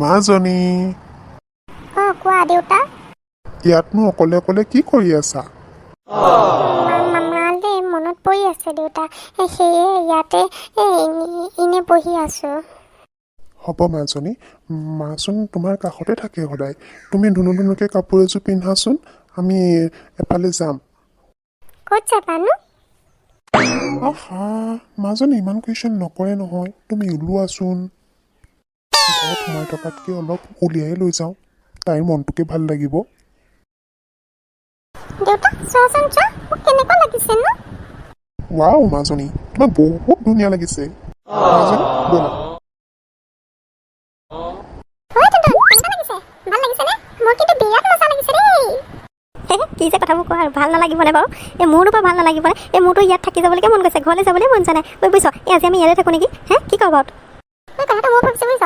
মাজনী। অঁ, কোৱা দেউতা। ইয়াতনো অকলে অকলে কি কৰি আছা? মালে মনত পৰি আছে দেউতা, সেয়ে ইয়াতে এনেই বহি আছোঁ। হ'ব মাজনী, মাচোন তোমাৰ কাষতে থাকে সদায়। তুমি ধুনু ধুনুকৈ কাপোৰ এযোৰ পিন্ধাচোন, আমি এফালে যাম। ক'ত যাবানো? আহা মাজনী, ইমান কুৱেশ্যন নকৰে নহয়। তুমি ওলোৱাচোন। ঘৰত সোমাই থকাতকৈ অলপ উলিয়াই লৈ যাওঁ, তাইৰ মনটোকে ভাল লাগিব। দেউতা, চোৱাচোন চোৱা, মোক কেনেকুৱা লাগিছেনো? ৱাও মাজনী, তোমাক বহুত ধুনীয়া লাগিছে। মাজনী, ব'লা। ঐ টুনটুন, কেনেকুৱা লাগিছে? ভাল লাগিছেনে? মোৰ কিন্তু বিৰাট মজা লাগিছে দেই। কি যে কথাবোৰ কোৱা আৰু, ভাল নালাগিবনে বাৰু? এই মোৰনো বাৰু ভাল নালাগিবনে? এই মোৰতো ইয়াত থাকি যাবলৈকে মন গৈছে, ঘৰলৈ যাবলৈ মন যোৱা নাই। ঐ বুজিছ, এই আজি আমি ইয়াতে থাকোঁ নেকি? হে, কি কওঁ বাৰু? এই কথাটো ময়ো ভাবিছোঁ বুজিছ।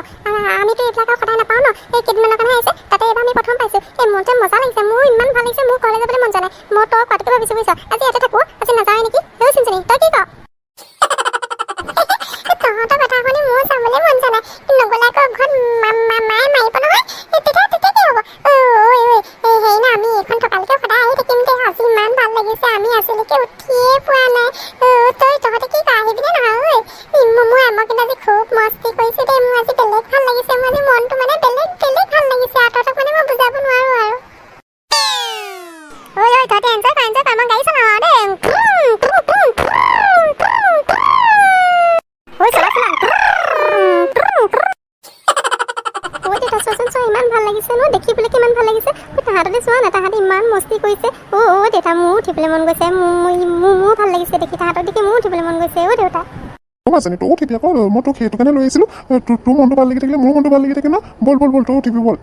আমিতো এইবিলাক আৰু সদায় নাপাওঁ ন, এই কেইদিনমানৰ কাৰণে আহিছে। তাতে এইবাৰ আমি প্ৰথম পাইছোঁ। এই মোৰ যে মজা লাগিছে, মোৰ ইমান ভাল লাগিছে, মোৰ ঘৰলৈ যাবলৈ মন যোৱা নাই। মই তই কোৱাটোকে ভাবিছোঁ বুজিছ, আজি ইয়াতে থাকোঁ, আজি নাযাওঁৱে নেকি? ঐ চিনচিনি, তই কি কৱ? তহঁতৰ কথা শুনি মোৰ যাবলৈ মন যোৱা নাই। নগ'লে আকৌ ঘৰত মায়ে মাৰিব নহয়। তেতিয়া কি হ'ব? ঐ ঐ, এই হেৰি না, আমি এইখন থকালৈকে সদায় আহি থাকিম দে। আজি ইমান ভাল লাগিছে, আমি আজিলৈকে উঠিয়ে পোৱা নাই। অ, তহঁতে কি কৱ, আহিবিনে নহয়? ঐ, মই কিন্তু আজি খুব মস্তি কৰিছোঁ দেই। মোৰ আজি বেলেগ ভাল লাগিছে। মোৰ আজি মনটো মানে বেলেগ বেলেগ ভাল লাগিছে আৰু তহঁতক মানে মই বুজাব নোৱাৰোঁ আৰু। ঐ ঐ, তহঁতে এনজয় কৰ, এনজয় কৰ, মই গাড়ী চলাওঁ আৰু দেই। ঐ, চলা চলা। ঐ দেউতা, চোৱাচোন চোৱা, ইমান ভাল লাগিছে ন দেখিবলৈ? কিমান ভাল লাগিছে। ঐ, তাহাঁতলৈ চোৱা না, তাহাঁতে ইমান মস্তি কৰিছে। অ' অ' দেউতা, মোৰো উঠিবলৈ মন গৈছে। মোৰ ভাল লাগিছে দেখি, তাহাঁতক দেখি মোৰো উঠিবলৈ মন গৈছে। অ' দেউতা। অ' মাজনী, তই উঠিবি আকৌ। মই তোক সেইটো কাৰণে লৈ আহিছিলোঁ। তোৰ মনটো ভাল লাগি থাকিলে মোৰ মনটো ভাল লাগি থাকে ন। ব'ল ব'ল ব'ল, তই উঠিবি ব'ল।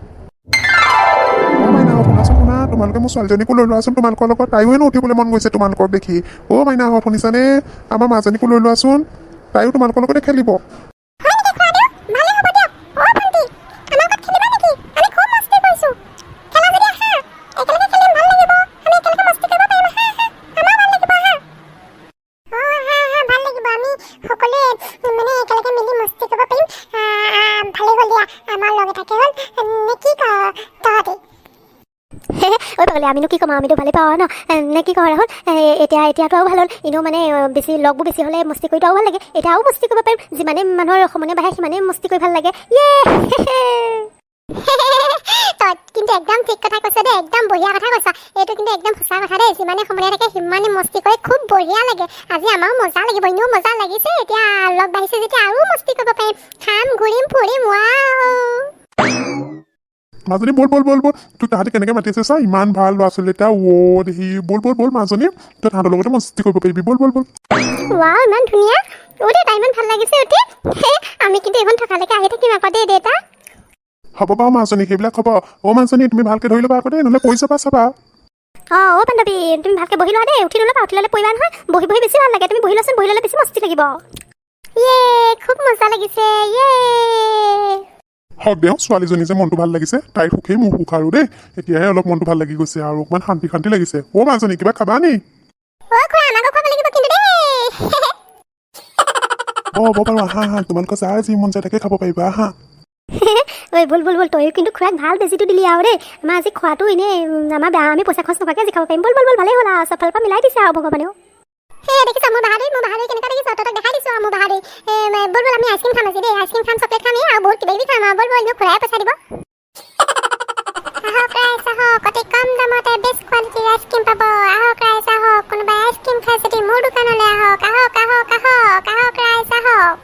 অ' মাইনাহঁত, শুনাচোন শুনা, তোমালোকে মোৰ ছোৱালীজনীকো লৈ লোৱাচোন তোমালোকৰ লগত। তাইও হেনো উঠিবলৈ মন গৈছে তোমালোকক দেখি। অ' মাইনাহঁত, শুনিছানে? আমাৰ মাজনীকো লৈ লোৱাচোন, তাইও তোমালোকৰ লগতে খেলিব। হয় নেকি খুৰাদেউ? ভালেই হ'ব দিয়ক। অ' ভণ্টি, আমাৰ লগত খেলিবা নেকি? আমি খুব মস্তি কৰিছোঁ। খেলা যদি আহা, একেলগে খেলিম, ভাল লাগিব। আমি একেলগে মস্তি কৰিব পাৰিম। আহা আহা, আমাৰো ভাল লাগিব, আহা। অ' আহা আহা, ভাল লাগিব। আমি সকলোৱে মানে একেলগে মিলি মস্তি কৰিব পাৰিম। ভালেই হ'ল দিয়া, আমাৰ লগ এটাকে হ'ল নে কি কৱ তহঁতি? ঐ পাগলী, আমিনো কি ক'ম আৰু, আমিতো ভালেই পাওঁ ন, নে কি কওঁ ৰাহুল? এতিয়াতো আৰু ভাল হ'ল। এনেও মানে বেছি লগবোৰ বেছি হ'লে মস্তি কৰিতো আৰু ভাল লাগে। এতিয়া আৰু মস্তি কৰিব পাৰিম। যিমানেই মানুহৰ সমনীয়া বাঢ়ে, সিমানেই মস্তি কৰি ভাল লাগে। ইয়ে, তই কিন্তু একদম ঠিক কথা কৈছ দেই, একদম বঢ়িয়া কথা কৈছ। এইটো কিন্তু একদম সঁচা কথা দেই, যিমানে সমনীয়া থাকে সিমানে মস্তি কৰি খুব বঢ়িয়া লাগে। আজি আমাৰো মজা লাগিব, এনেও মজা লাগিছে। এতিয়া লগ বাঢ়িছে যেতিয়া আৰু মস্তি কৰিব পাৰিম, খাম, ঘূৰিম, ফুৰিম, ৱাও! মাজনী, ব'ল ব'ল ব'ল ব'ল। তোক তাহাঁতি কেনেকৈ মাতি আছে চা, ইমান ভাল ল'ৰা ছোৱালী এটা। অ' দেহি, ব'ল ব'ল ব'ল। মাজনী, তই তাহাঁতৰ লগতে মস্তি কৰিব পাৰিবি। ব'ল ব'ল ব'ল। ৱাও, ইমান ধুনীয়া। অ' দেউতা, ইমান ভাল লাগিছে উঠি। আমি কিন্তু এইখন থকালৈকে আহি থাকিম আকৌ দেই দেউতা। হ'ব বাৰু মাজনী, সেইবিলাক হ'ব। অ' মাজনী, তুমি ভালকৈ ধৰি ল'বা আকৌ দেই, নহ'লে পৰি যাবা চাবা। অঁ অ' বান্ধৱী, তুমি ভালকৈ বহি লোৱা দেই, উঠি নল'বা। উঠি ল'লে পৰিবা নহয়। বহি বহি বেছি ভাল লাগে। তুমি বহি লোৱাচোন, বহি ল'লে বেছি মস্তি লাগিব। ইয়ে, খুব মজা লাগিছে, ইয়ে! হওক দেওঁ, ছোৱালীজনী যে মনটো ভাল লাগিছে, তাইৰ সুখেই মোৰ সুখ আৰু দেই। এতিয়াহে অলপ মনটো ভাল লাগি গৈছে আৰু অকণমান শান্তি শান্তি লাগিছে। অ' মাজনী, কিবা খাবা নি? অ' খুৰা, আমাকো খুৱাব লাগিব কিন্তু দেই। অ' হ'ব বাৰু, আহা আহা, তোমালোকৰ যাৰ যি মন যায় তাকে খাব পাৰিবা, আহা। ঐ, ব'ল ব'ল ব'ল। তয়ো কিন্তু খুৰাক ভাল বেজিটো দিলি আৰু দেই। আমাৰ আজি খোৱাটো এনেই আমাৰ বেয়া, আমি পইচা খৰচ নকৰাকৈ আজি খাব পাৰিম। ব'ল ব'ল ব'ল, ভালেই হ'ল আৰু, চব ফালৰ পৰা মিলাই দিছে আৰু ভগৱানেও। সেই দেখিছা মোৰ বাহাদুৰি, মোৰ বাহাদুৰি কেনেকুৱা দেখিছ? তহঁতক দেখাই দিছোঁ আৰু মোৰ বাহাদুৰি। ব'ল ব'ল, আমি আইচক্ৰীম খাম আজি দেই। আইচক্ৰীম খাম, চকলেট খাম, এই আৰু বহুত কিবা কিবি খাম আৰু। ব'ল ব'ল, এনেও খুৰাই পইচা দিব। আহক ৰাইজ আহক, অতি কম দামতে বেষ্ট কোৱালিটিৰ আইচক্ৰীম পাব। আহক ৰাইজ আহক, কোনোবাই আইচক্ৰীম খাই যদি মোৰ দোকানলৈ আহক। আহক আহক আহক, আহক ৰাইজ আহক।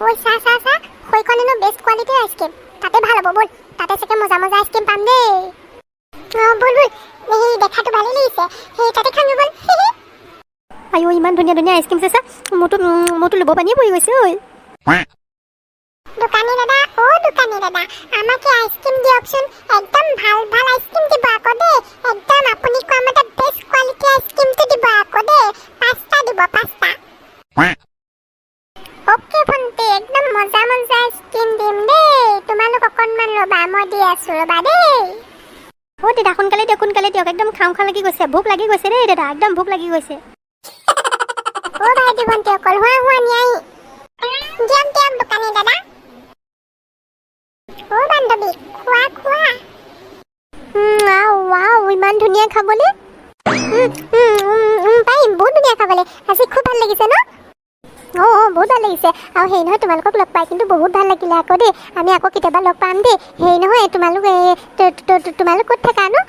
ঐ, চা চা চা, সেইখন হেনো বেষ্ট কোৱালিটিৰ আইচক্ৰীম, তাতে ভাল হ'ব। ব'ল, তাতে চাগে মজা মজা আইচক্ৰীম পাম দেই। অঁ, ব'ল ব'ল, সেই দেখাটো ভালেই লাগিছে, সেই তাতে খামগৈ ব'ল। আইঅ, ইমান ধুনীয়া ধুনীয়া আইচক্ৰীম আছে চা, মোৰতো লোভৰ পানীয়ে পৰি গৈছে ঐ। দোকানী দাদা, অ দোকানী দাদা, আমাকে আইচক্ৰীম দিয়কচোন। একদম ভাল ভাল আইচক্ৰীম দিব আকৌ দেই। একদম আপুনি কোৱা মতে বেষ্ট কোৱালিটি আইচক্ৰীমটো দিব আকৌ দেই। পাঁচটা দিব, পাঁচটা। অ'কে ভণ্টি, একদম মজা মজা আইচক্ৰীম দিম দেই। তোমালোক অকণমান ৰ'বা, মই দি আছো, ৰ'বা দেই। অ' দাদা, সোনকালে দিয়ক, সোনকালে দিয়ক। একদম খাওঁ খাওঁ লাগি গৈছে, ভোক লাগি গৈছে দেই দাদা, একদম ভোক লাগি গৈছে। অ' ভাইটি ভণ্টিসকল, হোৱা হোৱা, নিয়াহি। দিয়ক দিয়ক দোকানী দাদা। বান্ধৱী, খোৱা খোৱা। ৱাও, ইমান ধুনীয়া খাবলৈ। পাৰিম, বহুত ধুনীয়া খাবলৈ। আজি খুব ভাল লাগিছে ন? অঁ, বহুত ভাল লাগিছে। আৰু হেৰি নহয়, তোমালোকক লগ পাই কিন্তু বহুত ভাল লাগিলে আকৌ দেই। আমি আকৌ কেতিয়াবা লগ পাম দেই। হেৰি নহয়, তোমালোক এই তোমালোক ক'ত থাকা নো?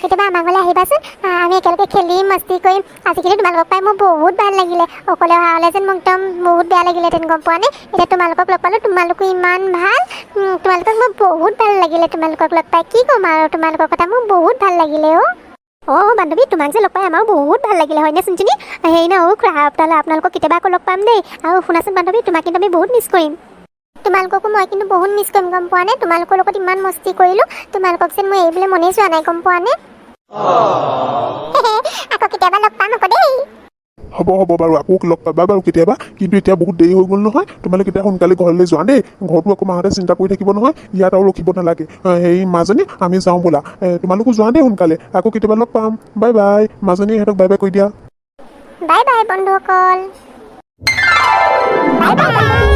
কেতিয়াবা আমাৰ ঘৰলৈ আহিবাচোন। আমি একেলগে খেলিম, মস্তি কৰিম। আজি কিন্তু তোমালোকক পাই মোৰ বহুত ভাল লাগিলে। অকলে অহা হ'লে যেন মোক একদম বহুত বেয়া লাগিলেহেঁতেন, গম পোৱা নে? এতিয়া তোমালোকক লগ পালোঁ, তোমালোকো ইমান ভাল। তোমালোকক মোৰ বহুত ভাল লাগিলে তোমালোকক লগ পাই। কি ক'ম আৰু তোমালোকৰ কথা, মোৰ বহুত ভাল লাগিলে। অ' অঁ বান্ধৱী, তোমাক যে লগ পাই আমাৰো বহুত ভাল লাগিলে, হয়নে চুনচুনি? হেৰি ন, অ' খুৰা, আপোনালোকক কেতিয়াবা আকৌ লগ পাম দেই। আৰু শুনাচোন বান্ধৱী, তোমাক কিন্তু আমি বহুত মিছ কৰিম। তোমালোককো মই কিন্তু বহুত মিছ কৰিম, গম পোৱা নে? তোমালোকৰ লগত ইমান মস্তি কৰিলোঁ, তোমালোকক যেন মই এৰিবলৈ মনেই যোৱা নাই, গম পোৱা নে? আকৌ কেতিয়াবা লগ পাম আকৌ দেই। হ'ব হ'ব বাৰু, আকৌ লগ পাবা বাৰু কেতিয়াবা। কিন্তু এতিয়া বহুত দেৰি হৈ গ'ল নহয়। তোমালোক এতিয়া সোনকালে ঘৰলৈ যোৱা দেই। ঘৰতো আকৌ মাহঁতে চিন্তা কৰি থাকিব নহয়। ইয়াত আৰু ৰখিব নালাগে। হেৰি মাজনী, আমি যাওঁ ব'লা। তোমালোকো যোৱা দেই সোনকালে। আকৌ কেতিয়াবা লগ পাম। Bye bye. মাজনী, ইহঁতক বাই বাই কৈ দিয়া। বাই বাই বন্ধুসকল, বাই বাই বান্ধৱী।